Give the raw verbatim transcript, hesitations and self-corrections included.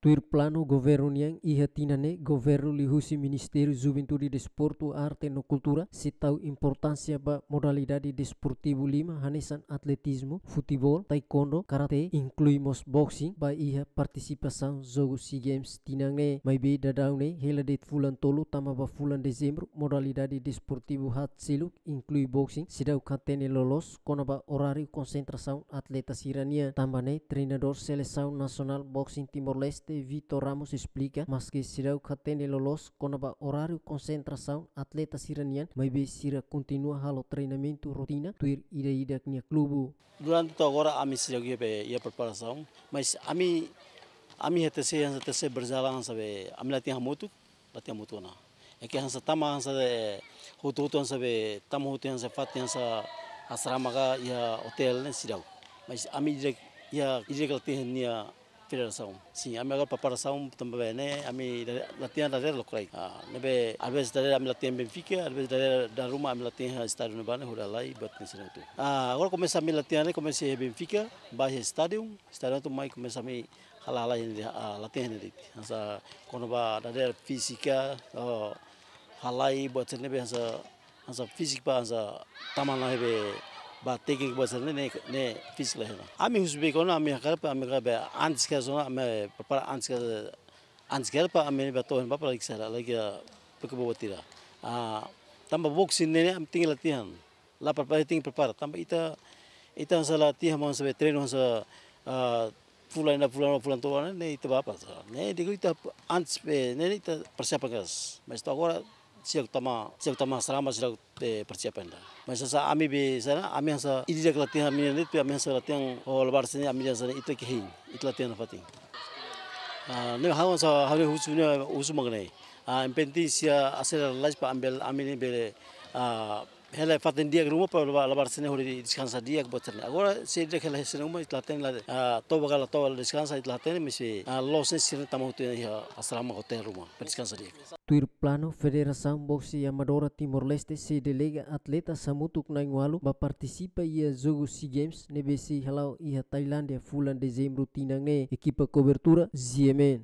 Tuir planu governu nian, iha tinan ne'e governu liuhusi Ministériu Juventude, Desportu, Arte no Kultura sei tau importánsia ba modalidade desportivu lima hanesan atletizmu, futeból, taekwondo, karate, inklui mós boxing ba iha partisipasaun Jogu SEA Games tinan ne'e. Maibé daudaun ne'e hela de'it fulan tolu tama ba fulan dezembru, modalidade desportivu haat seluk, inklui boxing, seidauk hatene loloos kona-ba oráriu konsentrasaun atleta sira-nian. Tanba ne'e treinadór selesaun nasionál boxing Timor-Leste, Vitor Ramos, esplika, maske seidauk hatene loloos kona-ba oráriu konsentrasaun atleta sira-nian, maibé sira kontinua halo treinamentu rotina tuir ida-idak nia klubu. Durante to'o agora ami seidauk iha be iha preparasaun, mas ami, ami hatene hanesan, hatene berjalan hanesan be ami latihan hamutuk, latihan hamutuk ona. Ne'e ke hanesan tama hanesan be hotu-hotu hanesan be tama hotu hanesan fatin hanesan asrama ka iha hotel ne'e seidauk. Mas ami direk iha direk latihan nia federasaun. Sin, ami agora preparasaun tanba be ne'e ami da-, latihan dadeer lokraik. Ah, ne'ebé, às vezes dadeer ami latihan Benfica, às vezes dadeer dala ruma ami latihan estádiu ne'ebá ne'e hodi halai buat ne'e seidauk tu. Ah, agora komesa ami latihan ne'e komesa iha Benfica, ba iha estádiu, estádiu atu mai komesa ami halai-halai ne'e, ah, latihan ne'e de'it. Hanesan kona-ba dadeer fízika, oh, halai buat sira-ne'e be hanesan, hanesan fíziku ba hanesan tama ona be ba tékniku ba sira-ne'e, ne'e, ne'e fíziku la hela. Ami husu be kona ami hakarak be, ami hakarak be antes ke zona, ami prepara antes ke, antes ke ba ami ba to'o ba para lagi sara lagi, ah, peke bobo tira. Ah, tanba boxing ne'e, ne'e ami tenke latihan. La prepara, tenke prepara. Tanba ita, ita hanesan latihan hanesan be treinu hanesan, ah, fulan ida, fulan, fulan tolu ne'e, ne'e ita ba apa, sa. Ne'e digo ita antes be, ne'e, ne'e ita persiapan keras. Mas to'o agora, seidauk tama, seidauk tama asrama, seidauk, eh, persiapan ida. Mas hanesan ami be hanesan, ami hanesan ida-idak latihan ami ne'e, ami hanesan latihan, oh, labarik sira-ne'e, ami hanesan ita ke hein, ita latihan nafatin. Ah, ne'e ha'u hanesan, ha'u husu ne'e, husu mak ne'e. Ah, yang penting sira aselera lalais para ami, ami ne'e bele, ah, hela fatin di'ak ruma para labarik sira-ne'e hodi deskansa di'ak buat sira-ne'e. Agora, se di'ak hela sira-ne'e ruma, ita la hatene la, ah, toba ka la toba la deskansa, ita la hatene, mas, ah, loos ne'e sira-ne'e tama hotu iha asrama hotel ruma, para deskansa di'ak. Tuir planu, Federasaun Boxe Amadora Timor-Leste sei delega atleta hamutuk na'in-ualu ba partisipa iha Jogu SEA Games ne'ebé sei hala'o iha Tailándia fulan dezembru tinan ne'e. Ekipa kobertura, G M N.